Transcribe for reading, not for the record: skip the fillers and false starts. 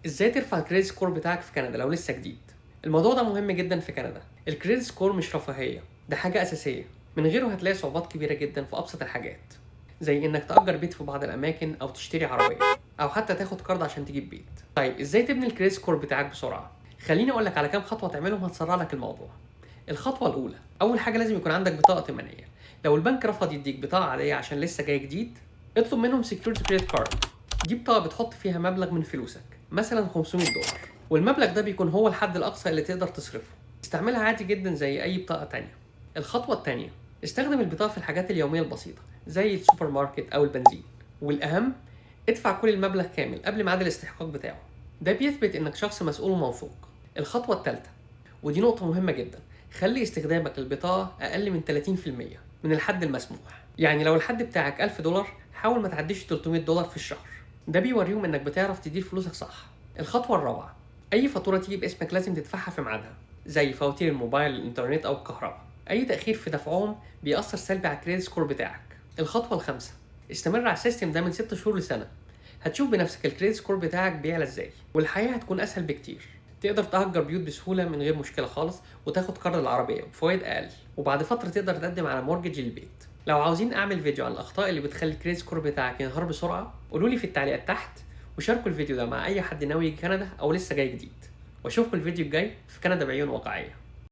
ازاي ترفع ال credit score بتاعك في كندا لو لسه جديد؟ الموضوع ده مهم جدا في كندا. ال credit score مش رفاهية، ده حاجة أساسية. من غيره هتلاقي صعوبات كبيرة جدا في أبسط الحاجات، زي إنك تأجر بيت في بعض الأماكن أو تشتري عربية أو حتى تاخد قرض عشان تجيب بيت. طيب إزاي تبني ال credit score بتاعك بسرعة؟ خليني أقولك على كام خطوة تعملهم هتسرع لك الموضوع. الخطوة الأولى، أول حاجة لازم يكون عندك بطاقة ائتمانية. لو البنك رفض يديك بطاقة عادية عشان لسه جاي جديد، اطلب منهم secured credit card. دي بطاقة بتحط فيها مبلغ من فلوسك، مثلا 500 دولار، والمبلغ ده بيكون هو الحد الأقصى اللي تقدر تصرفه. استعملها عادي جدا زي أي بطاقة تانية. الخطوة التانية، استخدم البطاقة في الحاجات اليومية البسيطة زي السوبر ماركت أو البنزين. والأهم، ادفع كل المبلغ كامل قبل ميعاد الاستحقاق بتاعه. ده بيثبت إنك شخص مسؤول وموثوق. الخطوة الثالثة، ودي نقطة مهمة جدا، خلي استخدامك للبطاقة أقل من 30% من الحد المسموح. يعني لو الحد بتاعك 1000 دولار، حاول ما تعديش 300 دولار في الشهر. ده بيوريهم انك بتعرف تدير فلوسك صح. الخطوة الرابعة، أي فاتورة تيجي باسمك لازم تدفعها في ميعادها، زي فواتير الموبايل، الإنترنت أو الكهرباء. أي تأخير في دفعهم بيأثر سلبي على ال credit score بتاعك. الخطوة الخامسة، استمر على ال system ده من 6 شهور لسنة، هتشوف بنفسك ال credit score بتاعك بيعلى ازاي والحياة هتكون أسهل بكتير. تقدر تأجر بيوت بسهولة من غير مشكلة خالص، وتاخد قرض العربية بفوائد أقل، وبعد فترة تقدر تقدم على mortgage للبيت. لو عاوزين أعمل فيديو عن الأخطاء اللي بتخلي ال credit score بتاعك ينهار بسرعة، قولوا لي في التعليقات تحت، وشاركوا الفيديو ده مع أي حد ناوي يجي كندا أو لسه جاي جديد. وأشوفكم الفيديو الجاي في كندا بعيون واقعية.